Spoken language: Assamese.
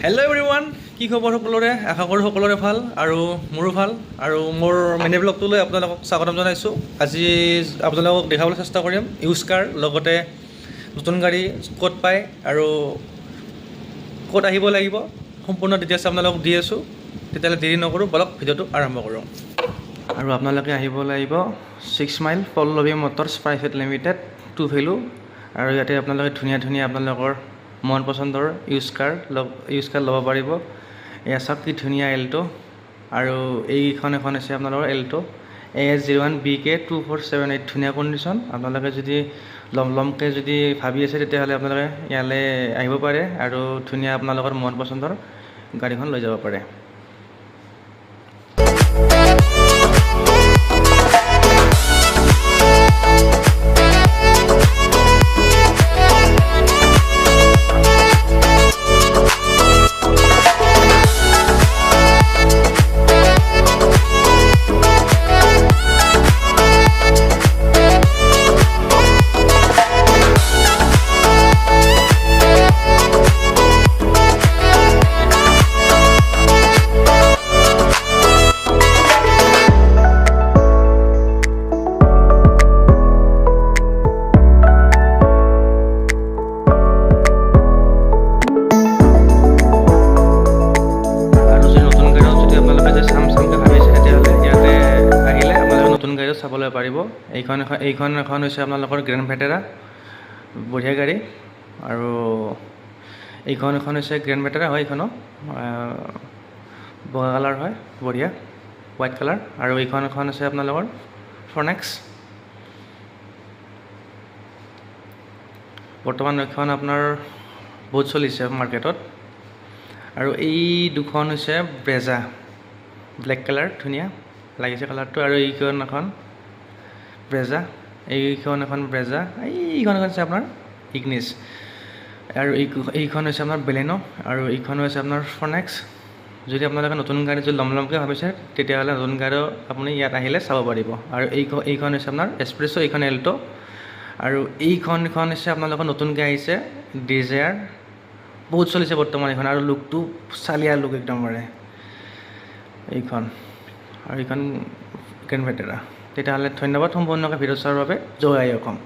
হেল্ল' এভৰিৱান, কি খবৰ সকলোৰে? আশা কৰোঁ সকলোৰে ভাল আৰু মোৰো ভাল। আৰু মোৰ মিনি ব্লগটোলৈ আপোনালোকক স্বাগতম জনাইছোঁ। আজি আপোনালোকক দেখাবলৈ চেষ্টা কৰিম ইউজ কাৰ, লগতে নতুন গাড়ী ক'ত পায় আৰু ক'ত আহিব লাগিব, সম্পূৰ্ণ ডিটেইলছ আপোনালোকক দি আছোঁ। তেতিয়াহ'লে দেৰি নকৰোঁ, বলক ভিডিঅ'টো আৰম্ভ কৰোঁ। আৰু আপোনালোকে আহিব লাগিব 6 mile Pallavi Motors private limited, two value. আৰু ইয়াতে আপোনালোকে ধুনীয়া ধুনীয়া আপোনালোকৰ মন পচন্দৰ ইউজ কাৰ ল'ব পাৰিব। এয়া চাওক, কি ধুনীয়া এল্ট'। আৰু এইখন এখন হৈছে আপোনালোকৰ এল্ট' AS 01 BK 2478। ধুনীয়া কণ্ডিশ্যন। আপোনালোকে যদি ল'ম ল'মকৈ যদি ভাবি আছে, তেতিয়াহ'লে আপোনালোকে ইয়ালৈ আহিব পাৰে আৰু ধুনীয়া আপোনালোকৰ মন পচন্দৰ গাড়ীখন লৈ যাব পাৰে। আৰু যদি নতুন গাড়ীও যদি আপোনালোকে যদি চাম চামকৈ ভাবিছে, তেতিয়াহ'লে ইয়াতে আহিলে আপোনালোকে নতুন গাড়ীও চাবলৈ পাৰিব। এইখন এখন হৈছে আপোনালোকৰ গ্ৰেণ্ড ভিটাৰা, বঢ়িয়া গাড়ী। আৰু এইখন এখন হৈছে গ্ৰেণ্ড ভিটাৰা হয়। এইখনো বগা কালাৰ হয়, বঢ়িয়া হোৱাইট কালাৰ। আৰু এইখন এখন হৈছে আপোনালোকৰ ফনেক্স। বৰ্তমান এইখন আপোনাৰ বহুত চলিছে মাৰ্কেটত। আৰু এই দুখন হৈছে ব্ৰেজা, ব্লেক কালাৰ, ধুনীয়া লাগিছে কালাৰটো। আৰু এইখন এখন ব্ৰেজা, এইখন এখন ব্ৰেজা, এইখন এখন হৈছে আপোনাৰ ইগনিছ। আৰু এইখন হৈছে আপোনাৰ বেলেন' আৰু এইখন হৈছে আপোনাৰ ফনেক্স। যদি আপোনালোকে নতুন গাড়ী যদি ল'ম ল'মকৈ ভাবিছে, তেতিয়াহ'লে নতুন গাড়ীও আপুনি ইয়াত আহিলে চাব পাৰিব। আৰু এইখন হৈছে আপোনাৰ এছপ্ৰেছ', এইখন এল্ট'। আৰু এইখন এখন হৈছে আপোনালোকৰ নতুনকৈ আহিছে ডিজায়াৰ, বহুত চলিছে বৰ্তমান এইখন। আৰু লুকটো চালিয়া লুক একদমবাৰে এইখন। আৰু এইখন গ্ৰেণ্ড ভিটাৰা। তেতিয়াহ'লে ধন্যবাদ সম্পূৰ্ণকৈ ভিডিঅ' চোৱাৰ বাবে। জয় আই অসম।